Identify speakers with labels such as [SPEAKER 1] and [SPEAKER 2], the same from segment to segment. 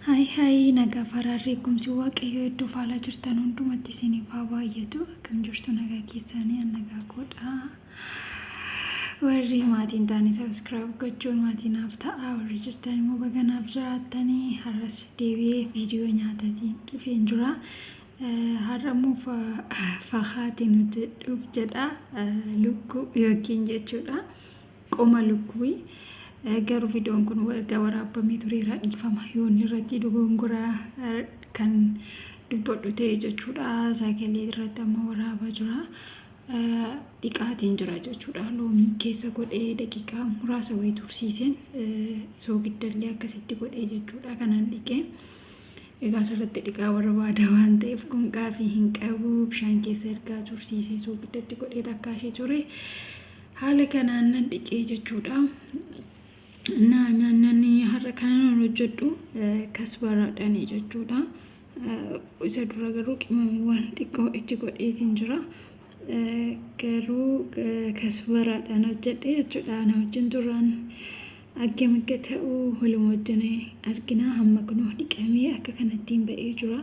[SPEAKER 1] Hi hi, nagaa faraarree kumsi waaqayyoo iddoo faalaa jirtan hundumatti isiniif haa baay'atu. Akkam jirtu? Nagaa keessanii? An nagaa koodha. Warri maatiin taane subscribe gochuun maatii naaf ta'a. Warri jirtan immoo baga naaf jiraattanii. Har'as deebi'ee viidiyoo nyaataatiin dhufeen jira. Har'a immoo fahaatiin hojjedhuuf jedha, lukkuu yookiin jechuudha qoma lukkuu. Garuu viidiyoon kun erga waraabamee tureera, dhiifama yoon irratti dogongoraa kan dubbadhu ta'e jechuudha. Sagalee irratti amma waraabaa jira. Dhiqaatiin jira jechuudha. Loomii keessa godhee daqiiqaa muraasa wayii tursiiseen, soogiddallee akkasitti godhee jechuudha kanan dhiqee. Egaa asirratti dhiqaa barbaada waan ta'eef qunqaafii hin qabu. Bishaan keessa ergaa tursiisee soogiddatti godhee takkaa ishee ture. Haala kanaan nan dhiqee jechuudha. Na nyaannan har'a kanan hojjedhu kasbaraadhaani jechuudha. Isa dura garuu qimamiiwwan xiqqoo itti godheetiin jira. Garuu kasbaraadhaan hojjedhe jechuudha. Na wajjin turaan akkam akka ta'u waluma wajjin argina. Hamma kunoo dhiqamee akka kanattiin ba'ee jira.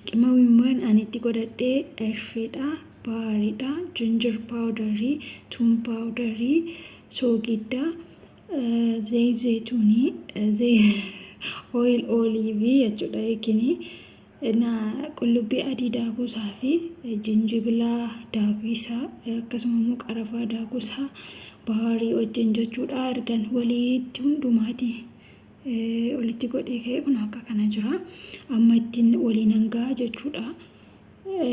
[SPEAKER 1] Qimamiiwwan ani itti godhadhee erfeedha, baariidha, ginger powderii, tuun powderii, soogidda, zayit zayituunii, oil olive jechuudha yookiin na qullubbii adii daakuusaa fi jinjibilaa daakuu isaa, akkasuma immoo qarafaa daakuu isaa baarii wajjin jechuudha. Ergan walitti hundumaati walitti godhee ka'e kun akka kana jira. Amma ittiin waliin hangaa jechuudha.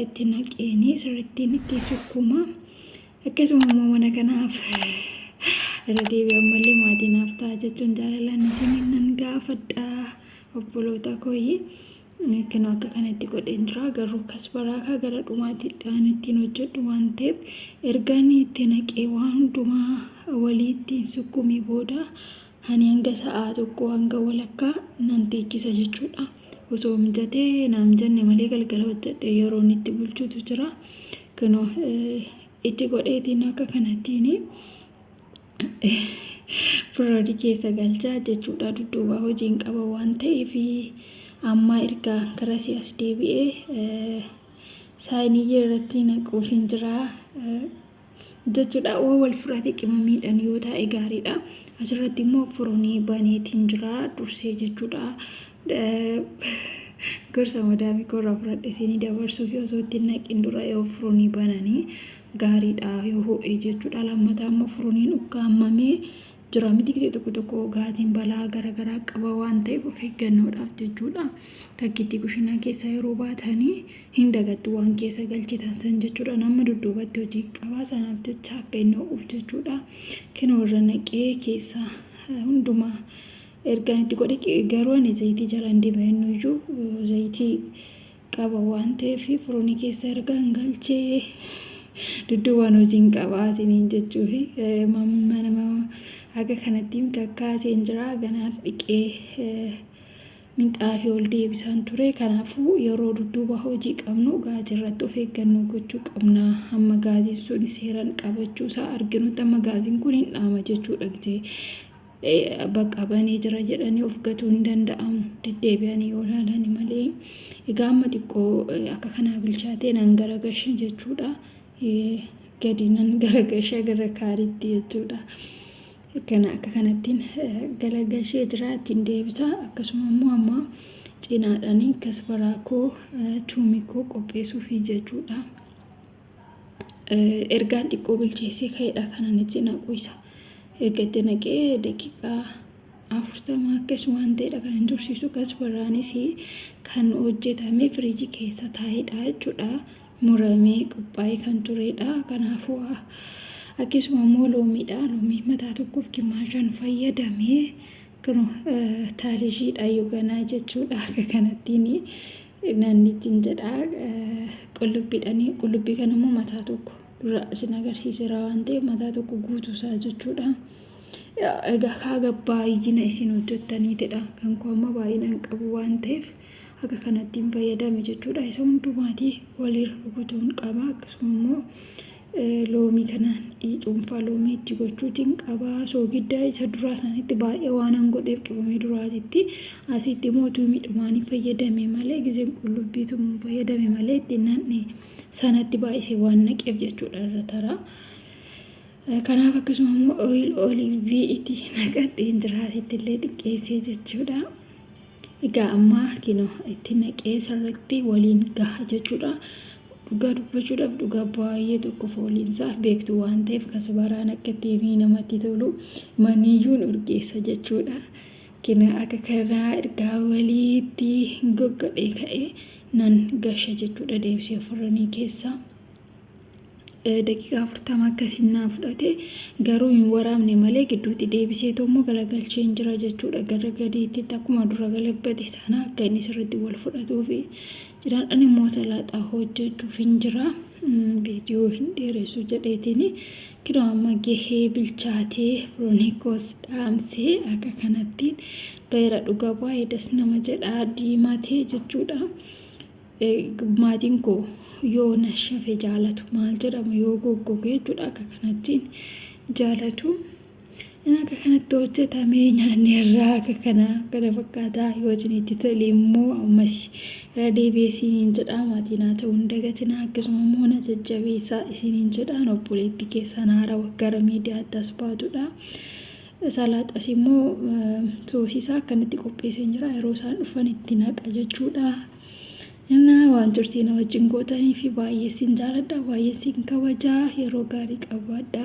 [SPEAKER 1] Itti naqeenii sirrittiin itti sukkuuma. Akkasuma immoo mana kanaaf irra deebi'ee ammallee maatii naaf ta'a jechuun jaalalaan isiniin nan gaafadha, obboloota kooyi. Kunoo akka kanatti godheen jira. Garuu kasbaraa gara dhumaatiidhaan ittiin hojjedhu waan ta'eef, ergaan itti naqee waan hundumaa walitti sukkumii booda ani hanga sa'aa 1 hanga walakkaa nan teechisa jechuudha. Osoo mijatee naam jenne malee galgala hojjedhe yeroon itti bulchutu jira. Kunoo itti godheetiin akka kanattiin firoodii keessa galchaa jechuudha. Dudduuba hojiin qaba waan ta'eef amma erga garasii as deebi'ee saayiniyyee irratti naquuf hin jira jechuudha. Waa wal fudhate qimamiidhaan yoo ta'e gaariidha. Asirratti immoo firoonii baneetiin jira dursee jechuudha. Gorsa madaamii koorraa fudhadhe isinii dabarsuuf, osoo ittiin naqin dura yoo firoonii bananii gaariidha, yoo ho'e jechuudha. Lammataa immoo firooniin ukkaamamee jira miti, gisee tokko tokko gaaziin balaa garaagaraa qaba waan ta'eef of eeggannoodhaaf jechuudha. Takkitti kushinaa keessa yeroo baatanii hin dagattu waan keessa galchitan san jechuudha. Nama dudduubatti hojii qabaa, sanaaf jecha akka inni ho'uuf jechuudha. Kinoo irra naqee keessa hundumaa ergaan itti godhe. Garuu ani zayitii jalaan diba, iyyuu zayitii qaba waan ta'eef firoonii keessa ergaan galchee dudduubaan hojiin qabaa isiniin jechuufi mana akka kanattiin kakkaaseen jira. Ganaan dhiqee minxaafii ol deebisaan ture. Kanaafuu yeroo dudduuba hojii qabnu gaazii irratti of eeggannoo gochuu qabna. Hamma gaaziin sun seeraan qabachuu isaa arginutti. Amma gaaziin kun hin dhaama jechuudha. Gisee bakka banee jira jedhanii of gatuu hin danda'amu, deddeebi'anii yoo ilaalani malee. Egaa amma xiqqoo akka kanaa bilchaatee nan garagashe jechuudha. Gadi nan garagashe gara kaaritti jechuudha. Kana akka kanattiin galagashee jira, ittiin deebisa. Akkasuma immoo amma cinaadhaan kasbaraa koo, tuumii koo qopheessuufi jechuudha. Ergaan xiqqoo bilcheessee ka'edha kanan itti naqu isa. Erga itti naqee daqiiqaa 40 akkasumaan ta'edha kan hin tursiisu. Kasbaraanis kan hojjetame firiijii keessa taa'edha jechuudha. Muramee qophaa'ee kan turedha. Kanaafuu akkasuma immoo loomiidha. Loomii mataa tokkoof gimmaashaan fayyadamee kun taalishiidha yookaan jechuudha. Akka kanattiin namni ittiin jedha qullubbiidhaan. Qullubbii kana immoo mataa tokko dura isin agarsiiseera waan ta'eef mataa tokko guutuusaa jechuudha. Egaa kaaga baay'ina isin hojjettaniitidha. Kan koo amma baay'ina hin qabu waan ta'eef akka kanattiin fayyadame jechuudha. Isa hundumaatii walirra rukutuun qaba. Akkasuma immoo Loomii kanaan cuunfaa loomii itti gochuutiin qaba. Soogidda isa duraa sanitti baay'ee waan an godheef qibamee duraatitti asitti immoo tuumiidhumaan fayyadame malee, gizeen qullubbiitu fayyadame malee, itti nanne sanatti baay'isee waan naqeef jechuudha irra taraa. Kanaaf akkasuma immoo oliivii itti naqadheen jira, asitti illee xiqqeessee jechuudha. Egaa amma kinoo itti naqee sirriitti waliin gaha jechuudha. Dhugaa dubbachuudhaaf dhugaa baay'ee tokko fooliinsaa beektu waan ta'eef, kasbaraan akka ittiin namatti tolu maniyyuun urgeessa jechuudha. Kina akka kanaa ergaa waliitti goggodhee ka'ee nan gasha jechuudha deebisee furnii keessa. Daqiiqaa 40 akkasiin naa fudhate, garuu hin waraabne malee gidduutti deebisee immoo galagalcheen jira jechuudha. Gara gadiitti akkuma dura galabbate sana akka inni sirriitti wal fudhatuufi jiraan. Ani immoo salaaxaa hojjechuuf hin jira. Viidiyoo hin dheeressu jedheetiin. Kinoo amma gahee bilchaatee firoonikos dhaamsee akka kanattiin baheera. Dhugaa baay'ee das nama jedha, diimatee jechuudha. Maatiin koo yoo na shafe jaalatu, maal jedhama, yoo goggoge jechuudha, akka kanattiin jaalatu. Inni akka kanatti hojjetamee nyaanni irraa akka kana kana fakkaataa. Yoo isinitti tole immoo ammas irra deebi'ee isiniin jedha, maatii naa ta'uu hin dagatinaa, akkasuma immoo na jajjabeessaa isiniin jedhaan, obboleettii keessan haarawa gara miidiyaatti as baatudha. Salaaxas immoo soosii isaa akkanatti qopheessee jira, yeroo isaan dhufan itti naqa jechuudha. Innaa waan turtii na wajjin gootanii fi baay'ee sin jaaladha, baay'ee sin kabajaa, yeroo gaarii qabaadha.